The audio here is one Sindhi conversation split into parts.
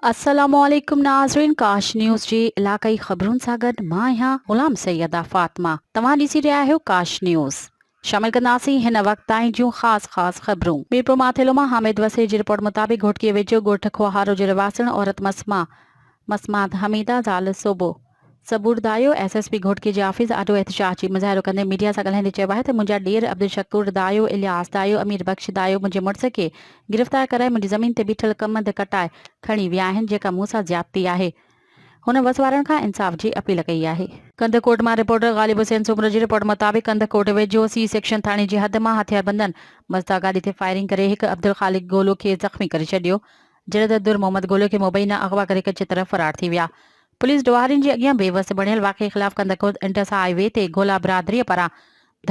السلام عليڪم ناظرين ڪاش نيوز جي علاقائي خبرن سان گڏ مان آهيان غلام سيده فاطمه توهان ڏسي رهيا آهيو ڪاش نيوز شامل ڪنداسين هن وقت تائين جون خاص خاص خبرون ميرپور ماٿيلو مان حامد وسيع جي رپورٽ مطابق گهوٽڪي ويجهو ڳوٺ کوهارو جي رهواسڻ عورت مسما مسمات حميده زال صوبو Saboor Dayo S S P Ghotki جي آفيس آڏو احتجاجي مظاهرو ڪندي ميڊيا سان ڳالهائيندي چيو آهي ته منهنجا ڏير عبدالشڪور دايو، الياس دايو، امير بخش دايو منهنجي مڙس کي گرفتار ڪرائي منهنجي زمين تي بيٺل ڪمند ڪٽائي کڻي ويا آهن جيڪا مون سان زيادتي آهي. هن وس وارن کان انصاف جي اپيل ڪئي آهي. ڪنڌڪوٽ مان رپورٽر غالب حسين سومرو جي رپورٽ مطابق ڪنڌڪوٽ ويجهو سي سيڪشن ٿاڻي جي حد مان هٿياربندن مزدا گاڏي تي فائرنگ ڪري هڪ عبدالخالق گولو کي زخمي ڪري ڇڏيو جڏهن ته در محمد گولو کي مبينا اغوا ڪري ڪچي طرف فرار ٿي ويا. پوليس ڏوهارين جي اڳيان بي وس بڻيل واقعي خلاف ڪنڌڪوٽ انڊس هاء وي تي گولا برادري پاران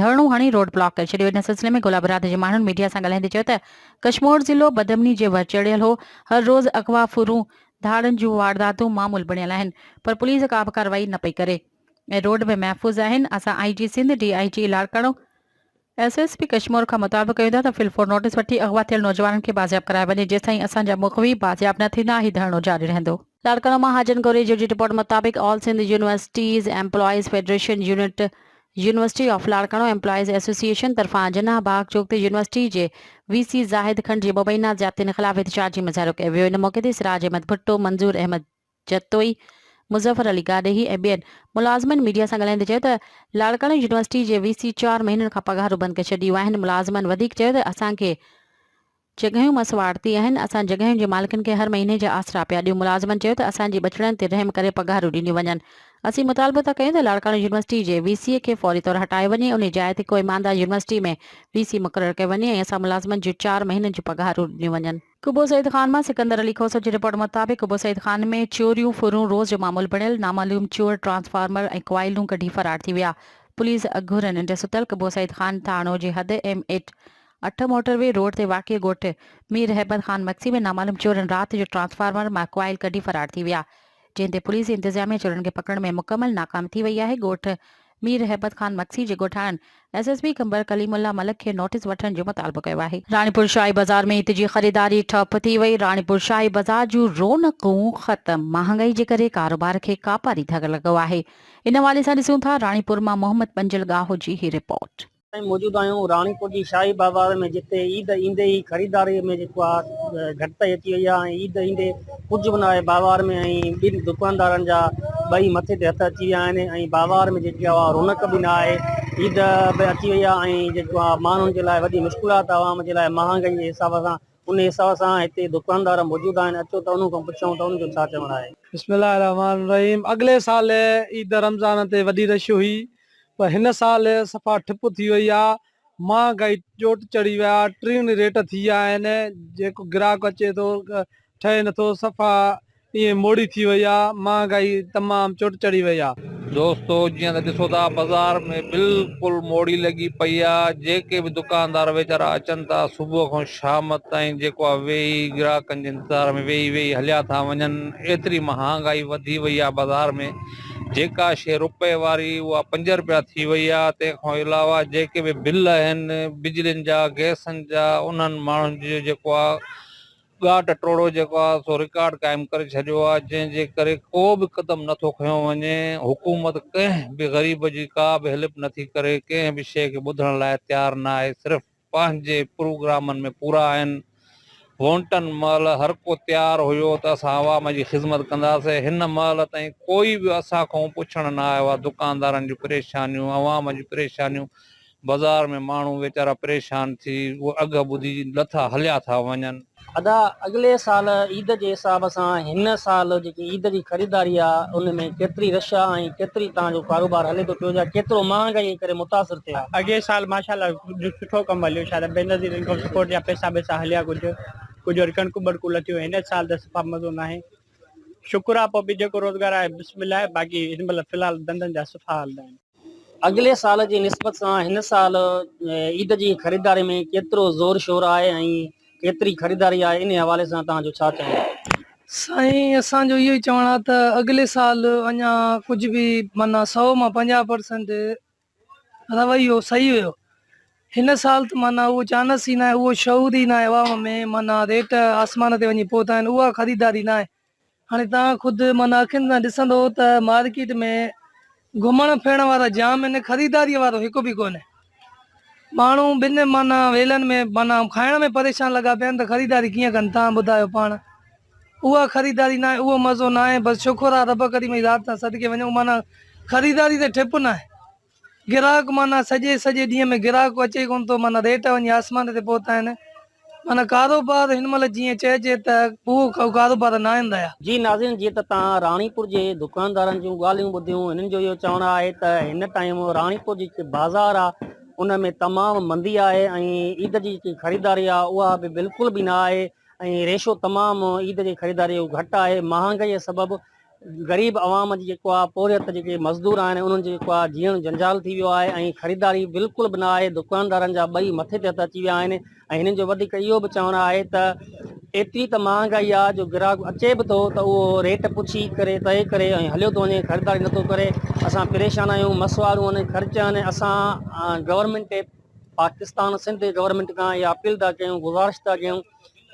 ڌرڻو هڻي روڊ بلاڪ ڪري ڇڏيو. ان سلسلي ۾ گولا برادري جي ماڻهن ميڊيا سان ڳالهائيندي چيو ته ڪشمور ضلعو بدامني جي ور چڙهيل هو، هر روز اغوا، ڦرون، ڌاڙن جون وارداتون معمول بڻيل آهن پر پوليس ڪا به ڪارروائي نه پئي ڪري ۽ روڊ به محفوظ آهن، اسان I G Sindh, D I G Larkana, S S P Kashmore کان مطالبو ڪيون ٿا ته في الفور نوٽيس وٺي اغوا ٿيل نوجوانن کي بازياب ڪرايو وڃي جيستائين اسان جا مغوي بازياب نه ٿيندا هي ڌرڻو جاري رهندو. لاڙڪاڻو مان حاجن گوريجو جي رپورٽ مطابق all Sindh universities employees federation unit university of Larkana employees association طرفان جناح باغ چوڪ تي يونيورسٽي جي وي سي زاهد کنڊ جي مبينا زيادتين خلاف احتجاجي مظاهرو ڪيو ويو ان موقعي تي سراج احمد ڀٽو، منظور احمد جتوئي، مظفر علي گاڏهي ۽ ٻين ملازمن ميڊيا سان ڳالهائيندي چيو ته لاڙڪاڻو يونيورسٽي جي وي سي چار مهينن کان پگهارون بند ڪري ڇڏيون آهن، ملازمن وڌيڪ چيو ته اسان کي جڳهيون مسواڙ تي آهن، اسان جڳهين جي مالڪن کي هر مهيني جا آسرا پيا ڏيون، ملازمن چيو ته اسان جي ٻچڙن تي رحم ڪري پگهارون ڏنيون وڃن، اسين مطالبو ٿا ڪيون ته لاڙڪاڻو يونيورسٽي جي وي سي کي فوري طور هٽايو وڃي، انهي جاء تي ڪو ايماندار يونيورسٽي ۾ وي سي مقرر ڪيو وڃي ۽ اسان ملازمن جون چار مهينن جون پگهارون ڏنيون وڃن. قبو سعيد خان مان سڪندر علي کوسو جي رپورٽ مطابق قبو سعيد خان ۾ چوريون ڦرون روز جو معمول بڻيل، نامعلوم چور ٽرانسفارمر ۽ ڪوائلون ڪڍي فرار ٿي ويا، پوليس اگهور ننڊ ستل قبو سعيد خان ٿاڻو جي حد ايم ايٽ اٺ موٽر وي روڊ تي واقع ڳوٺ مير هيبت خان مگسي ۾ نامعلوم چورن رات جو ٽرانسفارمر مان ڪوائل ڪڍي فرار ٿي ويا، جنهن تي پوليس انتظاميه چورن کي پڪڙڻ ۾ مڪمل ناڪام ٿي وئي آهي، ڳوٺ مير هيبت خان مگسي جي ڳوٺاڻن S S P Qambar Kaleem Ullah Malik کي نوٽيس وٺڻ جو مطالبو ڪيو آهي. راڻيپور شاهي بازار ۾ عيد جي خريداري ٺپ ٿي وئي، راڻيپور شاهي بازار جون رونقون ختم، مهانگائي جي ڪري ڪاروبار کي ڪاپاري ڌڪ لڳو آهي، ان حوالي سان ڏسون ٿا راڻيپور مان محمد پنجل ڳاهو جي هي رپورٽ. تائين موجود آهيون راڻيپور جي شاهي بازار ۾ جتي عيد ايندي ئي خريداري ۾ جيڪو آهي گهٽتائي اچي وئي آهي ۽ عيد ايندي ڪجهه به ناهي بازار ۾ ۽ ٻن دڪاندارن جا ٻئي مٿي تي هٿ اچي ويا آهن ۽ بازار ۾ جيڪي آهي رونق به ناهي عيد به اچي وئي آهي ۽ جيڪو آهي ماڻهن جي لاء وڏي مشڪلات عوام جي لاء مهانگائي جي حساب سان ان حساب سان هتي دڪاندار موجود آهن اچو ته انهن کان پڇون ته انهن جو ڇا چوڻ آهي. بسم الله الرحمٰن الرحيم اڳلي سال عيد رمضان تي وڏي رش هئي پر هن سال صفا ٺپ ٿي وئي آ، مهانگائي چوٽ چڙهي ويا، ٽيڻ ريٽ ٿي ويا آهن، جيڪو گراهڪ اچي ٿو ٺهي نٿو، صفا ائين موڙي ٿي وئي آ، مهانگائي تمام چوٽ چڙهي وئي آ. دوستو جيئن ته ڏسو ٿا بازار ۾ بلڪل موڙي لڳي پئي آ، جيڪي به دڪاندار ويچارا اچن ٿا صبح کان شام تائين جيڪو آ ويهي گراهڪن جي انتظار ۾ ويهي ويهي هليا ٿا وڃن، ايتري مهانگائي وڌي وئي آ بازار ۾. جيڪا شيء رپئي واري اها پنج رپيا ٿي وئي آهي تنهن کان علاوه جيڪي به بل آهن بجلين جا گئسن جا انهن ماڻهن جو جيڪو آهي ڳاٽ ٽوڙو جيڪو آهي سو رڪارڊ قائم ڪري ڇڏيو آهي جنهن جي ڪري ڪو به قدم نٿو کنيو وڃي حڪومت ڪنهن به غريب جي ڪا به هيلپ نٿي ڪري ڪنهن به شيء کي ٻڌڻ لاء تيار ناهي صرف پنهنجي پروگرامن ۾ پورا آهن. وونٽن مهل هر ڪو تيار هيو ته اسان عوام جي خذمت ڪنداسين. هن مهل تائين ڪوئي به اسان کان پڇڻ نه آيو آهي. دڪاندارن جون پريشانيون، عوام جون پريشانيون، بازار ۾ ماڻهو ويچارا پريشان ٿي اگهه ٻڌي لٿا هليا ٿا وڃن. ادا اڳلي سال عيد جي حساب سان هن سال جيڪي عيد جي خريداري آ ان ۾ ڪيتري رش آ ۽ ڪيتري توهان جو ڪاروبار هلي ٿو پيو يا ڪيترو مهانگائي جي ڪري متاثر ٿيو آ. اڳئين سال ماشاء الله ڪجهه سٺو ڪم هليو شايد بينظير انڪم سپورٽ جا پئسا ٻئسا هليا ڪجهه ڪجهه وري ڪڻڪون ٻڻڪون لٿيون هن سال ته صفا مزو ناهي شڪر آ پوء به جيڪو روزگار آهي بسم الله باقي هن مهل في الحال ڌنڌن جا صفا حال ناهن. اڳلي سال جي نسبت سان هن سال عيد جي خريداري ۾ ڪيترو زور شور آهي ۽ ڪيتري خريداري آهي انهي حوالي سان توهان جو ڇا چوڻ آهي؟ سائين اسان جو اهو ئي چوڻ آهي ته اڳلي سال اڃا ڪجهه به معنيٰ سئو مان 50 پرسنٽ رويو صحيح هيو هن سال ته معنيٰ اهو چانس ئي ناهي اهو شعور ئي ناهي عوام ۾ معنيٰ ريٽ آسمان تي وڃي پهتا آهن اها خريداري ناهي. هاڻي توهان خود معنيٰ اکين سان ڏسندو ته مارڪيٽ ۾ گهمڻ ڦرڻ وارا جام آهن خريداريء وارو هڪ به ڪونهي. ماڻهو ٻن معنيٰ ويلن ۾ معنيٰ کائڻ ۾ پريشان لڳا پيا آهن ته خريداري ڪيئن ڪن توهان ٻڌايو پاڻ. اها خريداري ناهي اهو مزو ناهي بس شڪر آهي رب ڪريم جي ذات سان صدقي وڃون معنيٰ خريداري تي ٺپ ناهي. گراهڪ معنيٰ سڄي سڄي ڏينهن ۾ گراهڪ اچي ئي ڪونه ٿو معنيٰ ريٽ وڃي آسمان تي پهتا آهن معنيٰ ڪاروبار هن مهل جيئن چئجي ته اهو ڪاروبار ناهن رهيا. جي ناظرين جيئن ته توهان راڻيپور جي دڪاندارن جون ڳالهيون ٻڌيون هنن جو اهو چوڻ آهي ته هن ٽائيم راڻيپور جي جيڪي بازار آهي ان ۾ تمام مندي آهي ۽ عيد جي جيڪي خريداري آهي اها به بلڪل به نه آهي ۽ ريشو تمام عيد جي خريداري جو گهٽ آهي مهانگائي سبب غريب عوام جي جيڪو آ پورهيت جيڪي مزدور آهن انهن جو جيڪو آ جيئڻ جنجال ٿي ويو آهي ۽ خريداري بلڪل به نه آهي دڪاندارن جا ٻئي مٿي تي هٿ اچي ويا آهن ۽ هنن جو وڌيڪ اهو به چوڻ آهي ته ايتري ته مهانگائي آ جو گراهڪ اچي به ٿو ته اهو ريٽ پڇي ڪري طئي ڪري ۽ هليو ٿو وڃي خريداري نٿو ڪري اسان پريشان آهيون مسوارون آهن خرچ آهن اسان گورنمينٽ پاڪستان سنڌ گورنمينٽ کان اها اپيل ٿا ڪيون گذارش ٿا ڪيون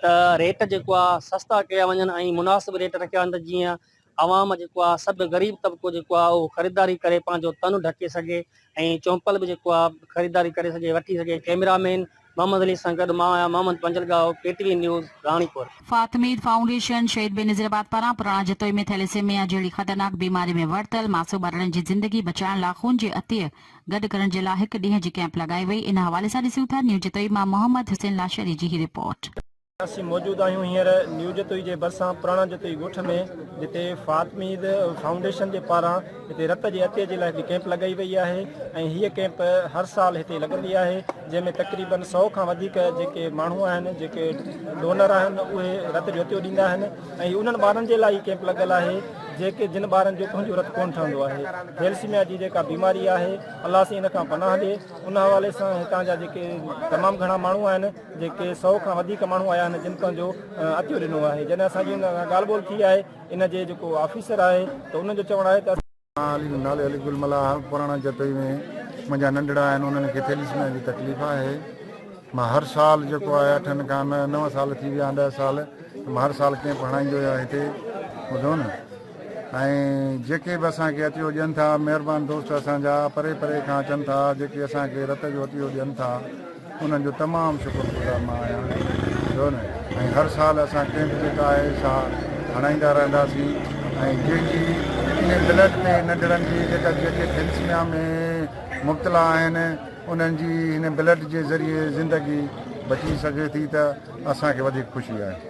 ته ريٽ جيڪو آ سستا ڪيا وڃن ۽ مناسب ريٽ رکيا وڃن ته جيئن عوام جيڪو آ سڀ غريب طبقو جيڪو آ اهو خريداري ڪري پنهنجو تن ڍڪي سگهي ۽ چونپل به جيڪو آ خريداري ڪري سگهي وٺي سگهي ڪئميرا مين محمد علي سان گڏ مان آهيان Muhammad Panjal Gaho K T V news Ranipur. Fatimid foundation Shaheed Benazirabad پاران پراڻا جتوئي ۾ ٿيليسيميا جهڙي خطرناڪ بيماري ۾ ورتل معصوم ٻارڙن جي زندگي بچائڻ لا خون جي عطيي گڏ ڪرڻ جي لاء هڪ ڏينهن جي ڪئمپ لڳائي وئي ان حوالي سان ڏسون ٿا نيو جتوئي مان محمد حسين لاشاري جي هي رپورٽ. اسين موجود آهيون هينئر نيو جتوئي جي ڀرسان پراڻا جتوئي ڳوٺ ۾ جتي فاطميد فائونڊيشن جي پاران هتي رت جي عطيي جي لاء هڪڙي ڪئمپ لڳائي وئي آهي ۽ هيء ڪئمپ هر سال هتي لڳندي آهي جنهن ۾ تقريبن سئو کان وڌيڪ جيڪي ماڻهو آهن جيڪي ڊونر آهن اهي رت جو عطيو ڏيندا آهن ۽ انهن ٻارن جي لاء هي ڪئمپ لڳل آهي جيڪي جن ٻارن جو پنهنجو رت ڪونه ٺهندو آهي. ٿيلسيميا جي جيڪا بيماري آهي الله سائين ان کان پناهه ڏي. ان حوالي سان هتان جا جيڪي تمام گهڻا ماڻهو آهن جيڪي سئو کان وڌيڪ ماڻهو آيا آهن جن پنهنجو عطيو ڏنو آهي. جڏهن اسان جي ان سان ڳالهه ٻولهه ٿي آهي ان جي جيڪو آفيسر آهي ته ان جو چوڻ آهي ته. مان علي نالي علي گل ملاح پراڻا جتوئي ۾ منهنجا ننڍڙا آهن انهن کي ٿيلسيميا جي تڪليف آهي. مان هر سال جيڪو آهي اٺن کان نو سال ٿي ويا آهن ڏهه سال ته مان هر سال ڪئمپ هڻائيندو آهيان هتي ٻڌو نه ۽ جيڪي به اسان کي عطيو ڏين ٿا مهربان دوست اسان جا پري پري کان اچن ٿا جيڪي اسان کي رت جو عطيو ڏين ٿا انهن جو تمام شڪر گذار مان آهيان ٻڌو نه ۽ هر سال اسان ڪئمپ جيڪا آهي سا هڻائيندا رهنداسين ۽ جنهن جي ان بلڊ تي ننڍڙن جي جيڪا جيڪي ٿيلسميا ۾ مبتلا آهن انهن جي هن بلڊ جي ذريعي زندگي بچي سگهي ٿي ته اسان کي وڌيڪ خوشي آهي.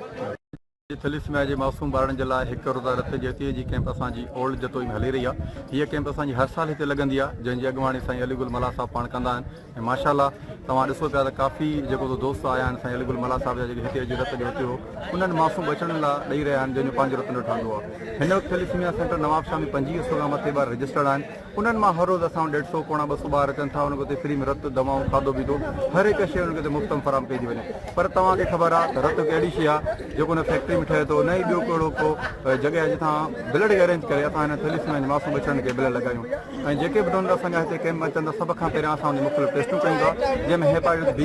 ٿيليسميا جي معصوم ٻارڙن جي لاء هڪ روزه رت جي عطيي جي ڪئمپ اسان جي اولڊ جتوئي ۾ هلي رهي آهي. هيء ڪئمپ اسان جي هر سال هتي لڳندي آهي جنهن جي اڳواڻي سائين علي گل ملاح صاحب پاڻ ڪندا آهن ۽ ماشاء الله توهان ڏسو پيا ته ڪافي جيڪو سو دوست آيا آهن سائين علي گل ملاح صاحب جا جيڪي هتي اچي رت جو عطيو انهن معصوم ٻچڙن لاء ڏئي رهيا آهن جنهن جو پنهنجو رت نه ٺهندو آهي. هن وقت ٿيليسميا سينٽر نوابشاهه ۾ 25 سو کان مٿي ٻار رجسٽرڊ آهن. انهن مان هر روز اسان وٽ ڏيڍ سئو پوڻا 200 ٻار اچن ٿا انهن کي اتي فري ۾ رت، دوائون، کاڌو پيتو هر هڪ شيء انهن کي اتي مفت ۾ فراهم ڪئي ٿي وڃي پر توهان کي خبر آهي ته رت هڪ اهڙي شيء آهي جيڪو نه فيڪٽري ۾ ٺهي ٿو نه ئي ٻيو ڪو اهڙو ڪو جڳهه آهي جتان بلڊ کي ارينج ڪري اسان هنن ٿيليسميا جي معصوم ٻچڙن کي بلڊ لڳايون ۽ جيڪي به ڊونر اسان جا هتي ڪئمپ ۾ اچن ٿا سڀ کان پهريان اسان ان جون مختلف ٽيسٽون ڪيون ٿا جنهن ۾ hepatitis B,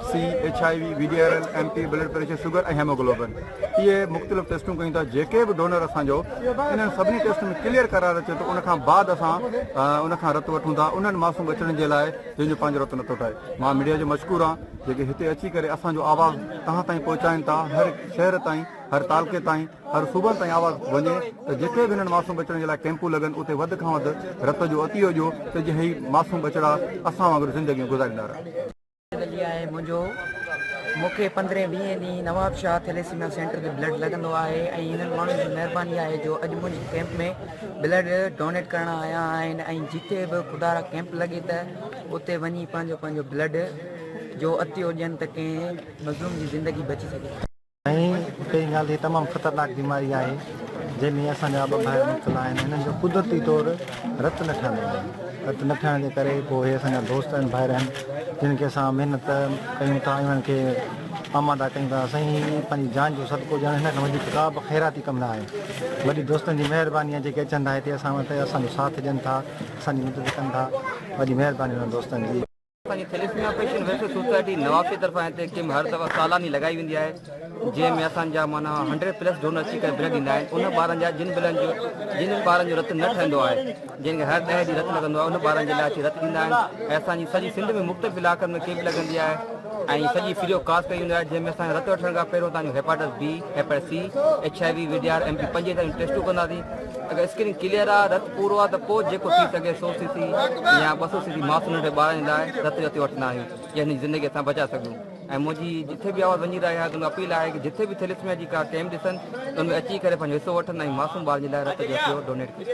C, H I V, V D R L, M P, blood pressure, sugar ۽ haemoglobin. اهي مختلف ٽيسٽون ڪيون ٿا جيڪي به ڊونر اسان جو انهن سڀني ٽيسٽن ۾ ڪليئر قرار اچي ٿو ان کان بعد اسان ان کان رت وٺون ٿا انهن معصوم ٻچڙن جي لاء جن جو پنهنجو رت نٿو ٺاهي مان ميڊيا جو مشڪور آهيان جيڪي هتي اچي ڪري اسان جو آواز توهان تائين پهچائين ٿا هر شهر تائين هر تعلقي تائين هر صوبن تائين آواز وڃي ته جتي به هنن معصوم ٻچڙن جي لاء ڪئمپون لڳن اتي وڌ کان وڌ رت جو عطيو ڏيو ته جيئن هي معصوم ٻچڙا اسان وانگر زندگيون گذاريندا رهن. علي آهي منهنجو مون کي پندرهين ويهين ڏينهن نواب شاهه ٿيليسيميا سينٽر تي بلڊ لڳندو آهي ۽ هنن ماڻهن جي مهرباني آهي جو اڄ منهنجي ڪئمپ ۾ بلڊ ڊونيٽ ڪرڻ آيا آهن ۽ جتي به خدارا ڪئمپ لڳي ته اتي وڃي پنهنجو پنهنجو بلڊ جو عطيو ڏين ته ڪنهن مظلوم جي زندگي بچي سگهي. ۽ پهرين ڳالهه ته هي تمام خطرناڪ بيماري آهي جنهن ۾ اسان جا ٻه ڀائر مبتلا آهن هنن جو قدرتي طور رت نه ٺهندو آهي رت نه ٺهڻ جي ڪري پوء هي اسان جا دوست آهن ڀائر آهن جن کي اسان محنت ڪيون ٿا ۽ انهن کي آماده ڪيون ٿا سائين هي پنهنجي جان جو صدقو ڏيڻ هن کان وڌيڪ ڪا به خيراتي ڪم نه آهي وڏي دوستن جي مهرباني آهي جيڪي اچن ٿا هتي اسان وٽ اسان جو ساٿ ڏين ٿا اسان جي مدد ڪن ٿا وڏي مهرباني انهن دوستن جي. اسان جي thalassemia patient welfare society Nawabshah طرفان هتي ڪيمپ هر دفعا سالاني لڳائي ويندي آهي جنهن ۾ اسان جا معنيٰ هنڊريڊ پلس ڊونر اچي ڪري بلڊ ڏيندا آهن ان ٻارن جا جن بلن جو جن ٻارن جو رت نه ٺهندو آهي جن کي هر ڏهه ڏينهن رت لڳندو آهي ان ٻارن جي لاء اچي رت ڏيندا آهن ۽ اسان جي سڄي سنڌ ۾ مختلف علائقن ۾ ڪيمپ لڳندي آهي ۽ سڄي فري آف ڪاسٽ ڪئي ويندي آهي جنهن ۾ اسان رت وٺڻ کان پهريون تان جو hepatitis B hepatitis C H I V V D R M P پنجين تائين ٽيسٽون ڪنداسين اگر اسڪرين ڪليئر آ رت پورو آ ته پوء جيڪو ٿي سگهي سو سي سي يا 200 سي سي ماس ننڍڙي ٻارن جي لاء رت جو عطيو وٺندا آهيون جنهن جي زندگي اسان بچائي سگهون ۽ منهنجي جٿي به آواز وڃي رهي آهي ته ان اپيل آهي ته جٿي به ٿيليسميا جي ڪا ڪيمپ ڏسن ته ان ۾ اچي ڪري پنهنجو حصو وٺن ۽ معصوم ٻارن جي لاء رت جو عطيو ڊونيٽ ڪن.